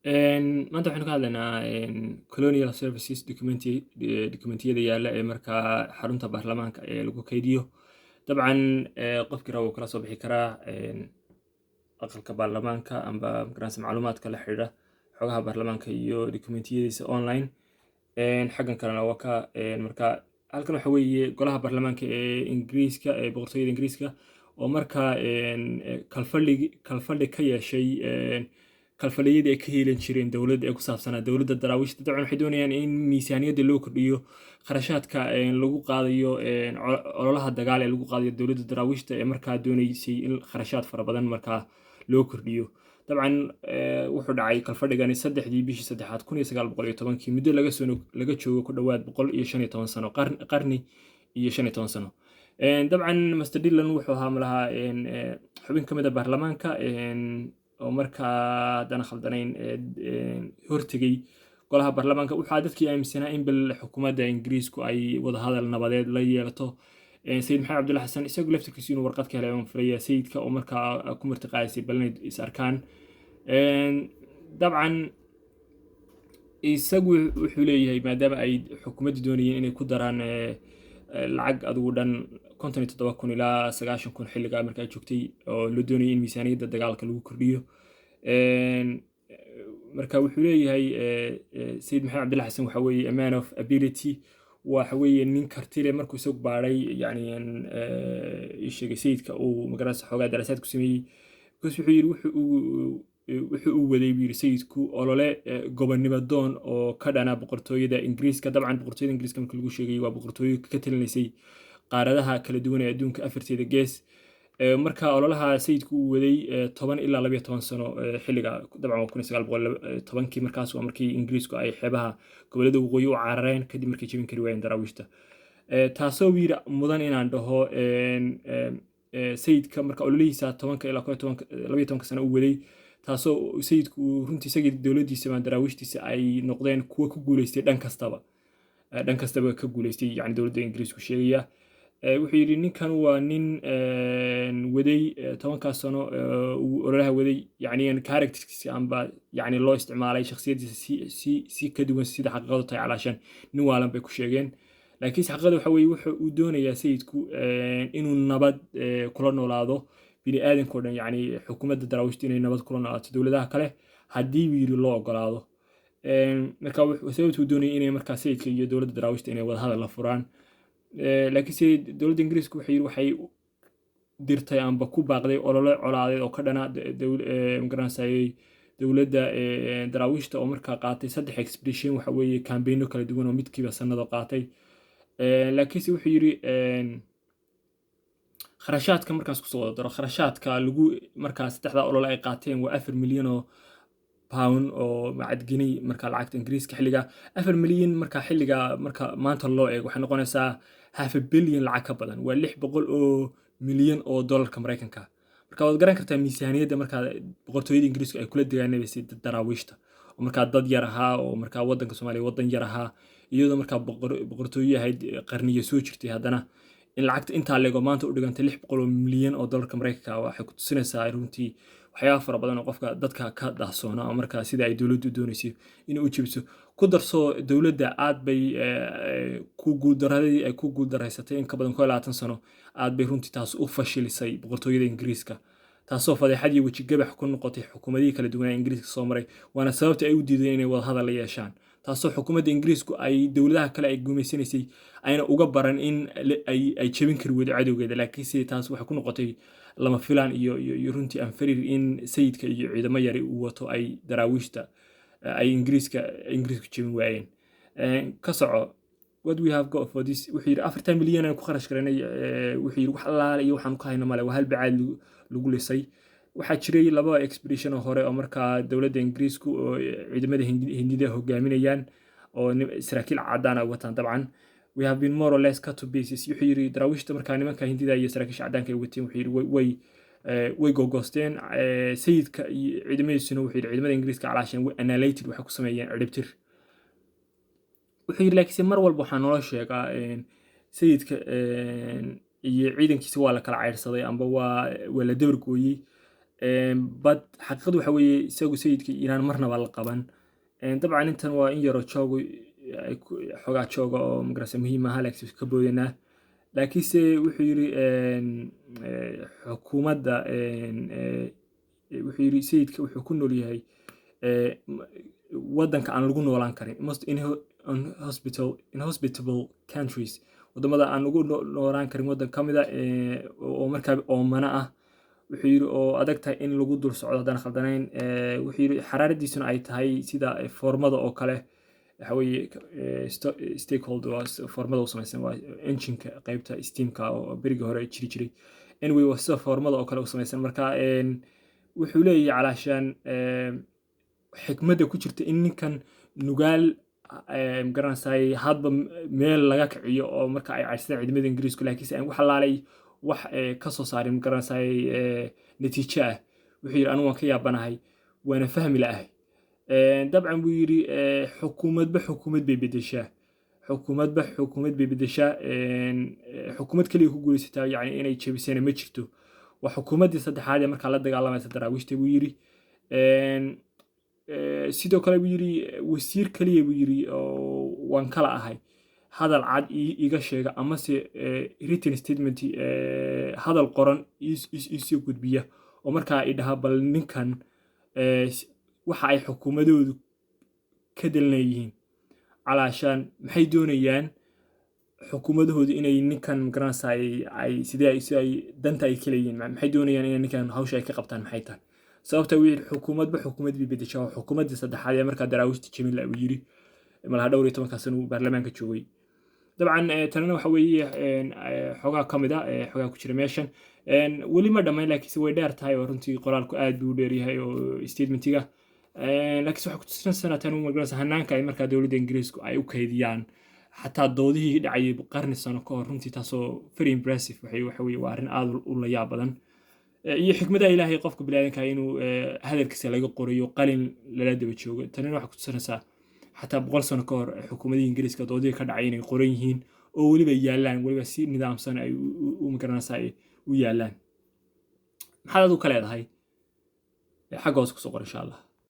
Maanta waxaynu ka hadlaynaa colonial services documentiyada yaalla ee markaa xarunta baarlamaanka ee lagu kaydiyo. Dabcan qofkii raba wuu kala soo bixi karaa aqalka baarlamaanka amba magaranaysa macluumaadka la xidhiidha xogaha baarlamaanka iyo documentiyadiisa online. Xaggan kalena waa ka marka halkan waxa weeye golaha baarlamaanka ee Ingiriiska, ee Boqortooyada Ingiriiska, oo markaa kalfadhi ka yeeshay kalfadhiyadii ay ka yeelan jireen dowladda ee ku saabsanaa dowladda Daraawiishta. Dabcan waxay doonayaan in miisaaniyadda loo kordhiyo, kharashaadka lagu qaadayo ololaha dagaal ee lagu qaadayo dowladda Daraawiishta, ee markaa dooneysay in kharashaad fara badan markaa loo kordhiyo. Dabcan wuxuu dhacay kalfadhigani 3dii bishii saddexaad 1910kii, muddo laga joogo ku dhowaad 115 sano, qarni iyo 15 sano. Dabcan Master Dillon wuxuu ahaa malaha xubin ka mid a baarlamaanka oo markaa, haddana khaldanayn, hortegay golaha baarlamaanka. Waxaa dadkii aaminsanaa in bal xukuumadda Ingiriisku ay wadahadal nabadeed la yeelato Sayid Maxamed Cabdulla Xasan. Isagu laftirkiisu inuu warqad ka helay aan filaya sayidka, oo markaa ku martiqaadisay bal inay is arkaan. Dabcan isagu wuxuu leeyahay, maadaama ay xukuumaddu doonayeen inay ku daraan lacag adigu dhan 57,000 ilaa 90,000 xilligaa markaa joogtay, oo la doonayay in miisaaniyadda dagaalka lagu kordhiyo. Marka wuxuu leeyahay Sayid Maxamed Cabdulla Xasan waxa weeye a man of ability, waxa weeye nin karti leh. Markuu isagu baadhay, yani ii sheegay sayidka uu magaranaysa xoogaa daraasaad ku sameeyey, because wuxuu yidhi wuxuu uu waday, buu yidhi, sayidku olole gobonnimo doon oo ka dhana boqortooyada Ingiriiska. Dabcan boqortooyada Ingiriiska marka lagu sheegay, waa boqortooyo ka talinaysay qaaradaha kala duwan ee adduunka afarteeda gees. Marka ololaha sayidku uu waday 10 ilaa 12 sano xilliga, dabcan waa 1910kii. Markaas waa markii Ingiriisku ay xeebaha gobollada waqooyi u carareen kadib markay jebin kari waayeen Daraawiishta. Taasoo yidhi mudan inaan dhaho sayidka marka ololihiisa 10ka ilaa 11, 12ka sano uu waday, taasoo sayidku uu runtii isagii dowladdiisa ama Daraawiishtiisa ay noqdeen kuwa ku guuleystay dhan kastaba, dhan kastaba ka guuleystay, yani dowladda Ingiriisku sheegaya. Wuxuu yidhi ninkan waa nin waday 10kaas sano uu ololaha waday, yani characterkiisa amba yani loo isticmaalay shakhsiyaddiisa si ka duwan sida xaqiiqadu tahay, calaashan nin waalan bay ku sheegeen. Laakiinse xaqiiqada waxa weeye wuxuu uu doonayaa sayidku inuu nabad kula noolaado bini aadanka o dhan, yani xukuumadda Daraawiishta inay nabad kula noolaato dowladaha kale haddii, buu yidhi, loo ogolaado. Marka sababtuu doonayay inay markaa sayidka iyo dowladda Daraawiishta inay wadahadal la furaan. Laakiinse dowladda Ingiriisku waxay yidhi waxay dirtay amba ku baaqday olole colaadeed oo ka dhana magaranayay dowladda Daraawiishta, oo markaa qaatay saddex expedition, waxa weeye campaigno kala duwan oo midkiiba sanado qaatay. Laakiinse wuxuu yidhi kharashaadka markaas kusoo wada daro, kharashaadka lagu markaa saddexdaa olole ay qaateen waa 4 milyan oo pound oo macadgeni, marka lacagta Ingiriiska xilliga 4 milyan marka xilliga marka maanta loo eego waxay noqonaysaa half a billion lacag ka badan, waa 600 oo milyan oo dollarka Maraykanka. Marka waad garan kartaa miisaaniyadda markaa boqortooyada Ingiriisku ay kula dagaanaysay Daraawiishta, oo markaa dad yar ahaa, oo markaa waddanka Soomaaliya waddan yar ahaa, iyadoo markaa boqortooyo ahayd qarniyo soo jirtay, haddana in lacagta intaa leego maanta u dhigantay 600 milyan oo dollarka Maraykanka, waxay ku tusinaysaa runtii waxyaaba fara badan oo qofka dadka ka dahsoona, oo markaa sida ay dowladdu doonaysay inay u jebiso. Ku darso dowladda aad bay ku guuldaradii ay ku guuldaraysatay in ka badan 21 sano, aad bay runtii taas u fashilisay boqortooyada Ingiriiska, taasoo fadeexad iyo weji gabax ku noqotay xukuumadihii kala duwanaa Ingiriiska soo maray. Waana sababta ay u diideen inay wadahadal la yeeshaan, taasoo xukuumadda Ingiriisku ay dowladaha kale ay gumaysanaysay ayna uga baran in ay jebin kari weydo cadowgeeda. Laakiinse taas waxay ku noqotay lama filaan iyo runtii anfarir in sayidka iyo ciidamo yari uu wato ay Daraawiishta ay Ingiriisku jebin waayeen. Ka soco. "What we have got for this," wuxuu yidhi, 4ta milyan aan ku kharash garanay, wuxuu yidhi, wax allaale iyo waxaan ku hayno male, waa hal bacaad lagu lisay. Waxaa jiray laba expedition oo hore oo markaa dowladda Ingiriisku oo ciidamada Hindida hogaaminayaan oo saraakiil caddaan ay wataan. Dabcan "we have been more or less cut to pieces," wuxuu yidhi. Daraawiishta markaa nimanka Hindida iyo saraakiisha caddaanka ay wateen, wuxuu yidhi, way gogoosteen. Sayidka iyo ciidamadiisuna, wuxuu yidhi, ciidamada Ingiriiska calaashan way annihilated, waxay ku sameeyeen ciribtir, wuxuu yidhi. Laakiinse mar walba waxaa naloo sheegaa sayidka iyo ciidankiisa waa la kala caydhsaday amba waa la dabar gooyey. But xaqiiqadu waxa weeye isagu sayidka inaan marnaba la qaban. Dabcan intan waa in yaroo joogo, xoogaa jooga oo magarasa muhiim aha, laakiin ka boodanaa. Laakiinse wuxuu yiri xukuumadda, wuxuu yiri sayidka wuxuu ku nool yahay waddanka aan lagu noolaan karin, most inhospitable countries, waddamada aan lagu noolaan karin waddan ka mid a, oo markaa oomana ah, wuxuu yiri, oo adag tahay in lagu dul socdo haddaan khaldanayn. Wuxuu yiri xaraaradiisuna ay tahay sida foormada oo kale. Waxa weeye stakeholder waa foormada u samaysan, waa engine-ka qaybta steamka oo berigii hore jiri jiray. Anyway, waa sida foormada oo kale u samaysan. Marka wuxuu leeyahay calaashaan xikmadda ku jirta in ninkan Nugaal, magaranaysaay, hadba meel laga kiciyo oo marka ay caydsadeen ciidamada Ingiriisku, laakiinse aan wax alaalay wax ka soo saarin, magaranaysaay, natiijo ah. Wuxuu yidhi anigu waan ka yaabanahay, waana fahmi la'ahay. Dabcan buu yidhi xukuumadba xukuumad bay bedeshaa, xukuumadba xukuumad bay bedeshaa, xukuumad keliya ku guulaysataa yacni inay jebisana ma jirto. Waa xukuumaddii saddexaad ee markaa la dagaalamaysa Daraawiishta, buu yidhi. Sidoo kale buu yidhi wasiir keliya, buu yidhi, oo waan kala ahay hadal cad iga sheega amase written statement, hadal qoran iisoo gudbiya oo markaa i dhaha bal ninkan waxa ay xukuumadoodu ka dalinayihiin, calaashaan maxay doonayaan xukuumadahoodu inay ninkan, magaranaysaa, ay sidee ay si ay danta ay ka leeyihiin, maxay doonayaan inay ninkan hawsha ay ka qabtaan, maxay tahay sababta? Wuu yidhi xukuumadba xukuumad bay bedeshaa, waa xukuumaddii saddexaad ee markaa Daraawiishta jebin la, buu yidhi. Malaha dhowr iyo tobankaa sano uu baarlamaanka joogay. Dabcan tanina waxa weeye xogaa ka mid a xogaa ku jira meeshan. Weli ma dhammayn, laakiinse way dheer tahay oo runtii qoraalku aad buu u dheer yahay oo statementiga. Laakiinse waxay kutusinaysaa tan, magaranaysa, hanaanka ay markaa dowladda Ingiriisku ay u kaydiyaan xataa doodihii dhacayay qarni sano ka hor. Runtii taasoo very impressive waxay waxa weeye waa arrin aad u la yaab badan, iyo xikmadaha Ilaahay qofka biniaadanka inuu hadalkiisa laga qorayo, qalin lala daba joogo. Tanina waxay kutusinaysaa xataa 100 sano ka hor xukuumadihii Ingiriiska doodihii ka dhacay inay qoran yihiin oo weliba yaallaan, weliba si nidaamsan ay u, magaranaysaa, ay u yaallaan. Maxaad adigu ka leedahay? Xagga hoose kusoo qor, insha Allah.